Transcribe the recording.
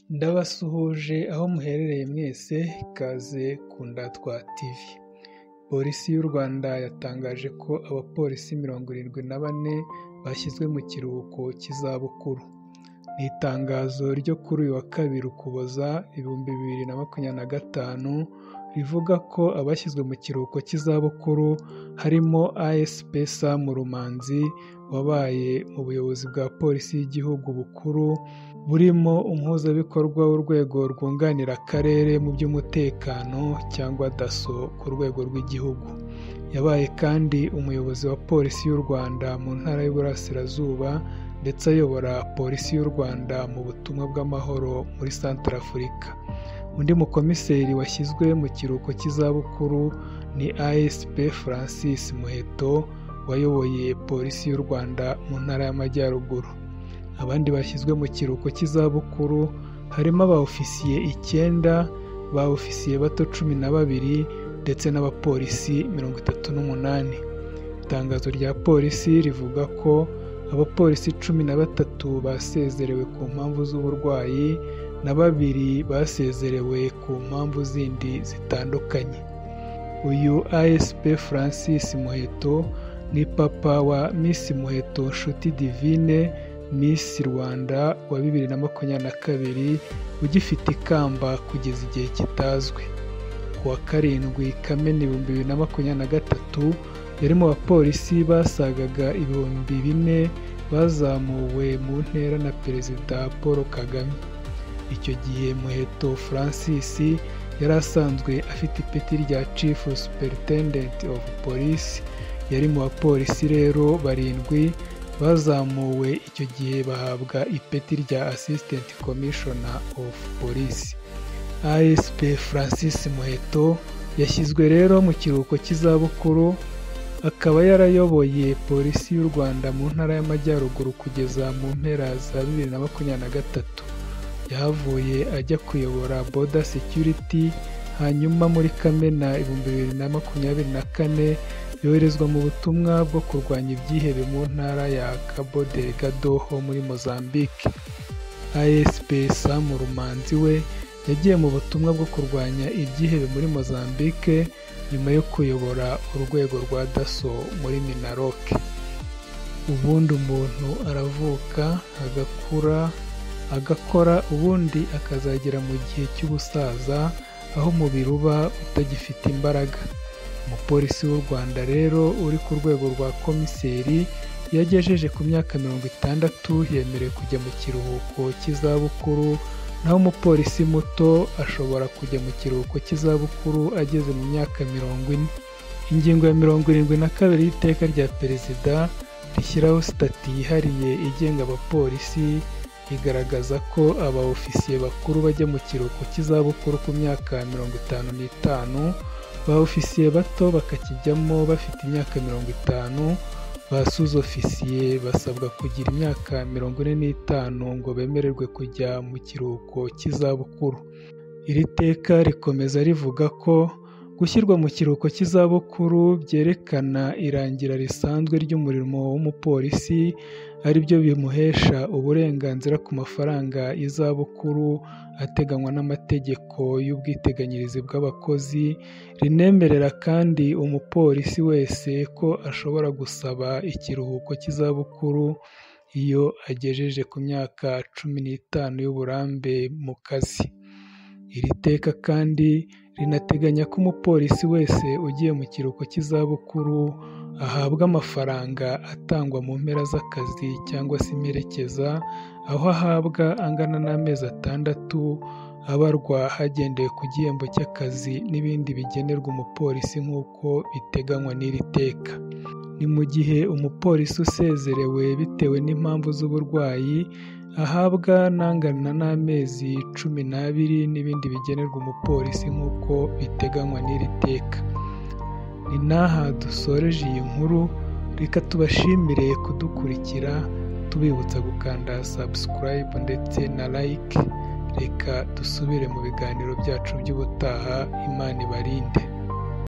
Ndabasuhuje aho muherereye mwese, ikaze ku Ndatwa TV. Polisi y'u Rwanda yatangaje ko abapolisi 74 bashyizwe mu kiruhuko cy'izabukuru. Ni itangazo ryo kuri uyu wa 2 Ukuboza 2025 rivuga ko abashyizwe mu kiruhuko cy'izabukuru harimo ASP Sam Rumanzi wabaye mu buyobozi bwa Polisi y'Igihugu bukuru, burimo umuhuzabikorwa w'urwego rwunganira akarere mu by'umutekano cyangwa DASSO ku rwego rw'igihugu. Yabaye kandi umuyobozi wa Polisi y'u Rwanda mu Ntara y'Uburasirazuba ndetse ayobora Polisi y'u Rwanda mu butumwa bw'amahoro muri Santarafurika. Undi mukomiseri washyizwe mu kiruhuko cy'izabukuru ni ASP Francis Muheto wayoboye Polisi y'u Rwanda mu Ntara y'Amajyaruguru. Abandi bashyizwe mu kiruhuko cy'izabukuru harimo aba ofisiye 9, ba ofisiye bato 12 ndetse n'abapolisi 38. Itangazo rya polisi rivuga ko abapolisi 13 basezerewe ku mpamvu z'uburwayi na 2 basezerewe ku mpamvu zindi zitandukanye. Uyu ASP Francis Muheto ni papa wa Miss Muheto Nshuti Divine, Miss Rwanda wa 2022 ugifite ikamba kugeza igihe kitazwi. Ku wa 7 Kamena 2023 yari mu bapolisi basagaga 4000 bazamuwe mu ntera na Perezida Paul Kagame. Icyo gihe Muheto Francis yari asanzwe afite ipeti rya Chief Superintendent of Police. Yari mu bapolisi rero 7 bazamuwe icyo gihe bahabwa ipeti rya Assistant Commissioner of Police. ASP Francis Muheto yashyizwe rero mu kiruhuko cy'izabukuru, akaba yarayoboye Polisi y'u Rwanda mu Ntara y'Amajyaruguru kugeza mu mpera za 2023. Yahavuye ajya kuyobora Border Security, hanyuma muri Kamena 2024 yoherezwa mu butumwa bwo kurwanya ibyihebe mu ntara ya Cabo Delgado ho muri Mozambique. ASP Sam Rumanzi we yagiye mu butumwa bwo kurwanya ibyihebe muri Mozambique nyuma yo kuyobora urwego rwa DASSO muri Minaloc. Ubundi umuntu aravuka, agakura, agakora, ubundi akazagera mu gihe cy'ubusaza aho umubiri uba utagifite imbaraga. Umupolisi w'u Rwanda rero uri ku rwego rwa komiseri iyo agejeje ku myaka 60 yemerewe kujya mu kiruhuko cy'izabukuru, naho umupolisi muto ashobora kujya mu kiruhuko cy'izabukuru ageze mu myaka 40. Ingingo ya 72 y'iteka rya Perezida rishyiraho sitati yihariye igenga abapolisi igaragaza ko aba ofisiye bakuru bajya mu kiruhuko cy'izabukuru ku myaka 55, ba ofisiye bato bakakijyamo bafite imyaka 50, ba sous-ofisiye basabwa kugira imyaka 45 ngo bemererwe kujya mu kiruhuko cy'izabukuru. Iri teka rikomeza rivuga ko gushyirwa mu kiruhuko cy'izabukuru byerekana irangira risanzwe ry'umurimo w'umupolisi, ari byo bimuhesha uburenganzira ku mafaranga y'izabukuru ateganywa n'amategeko y'ubwiteganyirize bw'abakozi, rinemerera kandi umupolisi wese ko ashobora gusaba ikiruhuko cy'izabukuru iyo agejeje ku myaka 15 y'uburambe mu kazi. Iri teka kandi rinateganya ko umupolisi wese ugiye mu kiruhuko cy'izabukuru ahabwa amafaranga atangwa mu mpera z'akazi cyangwa se imperekeza, aho ahabwa angana n'amezi 6 abarwa hagendewe ku gihembo cy'akazi n'ibindi bigenerwa umupolisi nk'uko biteganywa n'iri teka. Ni mu gihe umupolisi usezerewe bitewe n'impamvu z'uburwayi ahabwa n'angana n'amezi 12 n'ibindi bigenerwa umupolisi nk'uko biteganywa n'iri teka. Ni n'aha dusoreje iyi nkuru, reka tubashimire kudukurikira, tubibutsa gukanda subscribe ndetse na like. Reka dusubire mu biganiro byacu by'ubutaha, Imana ibarinde.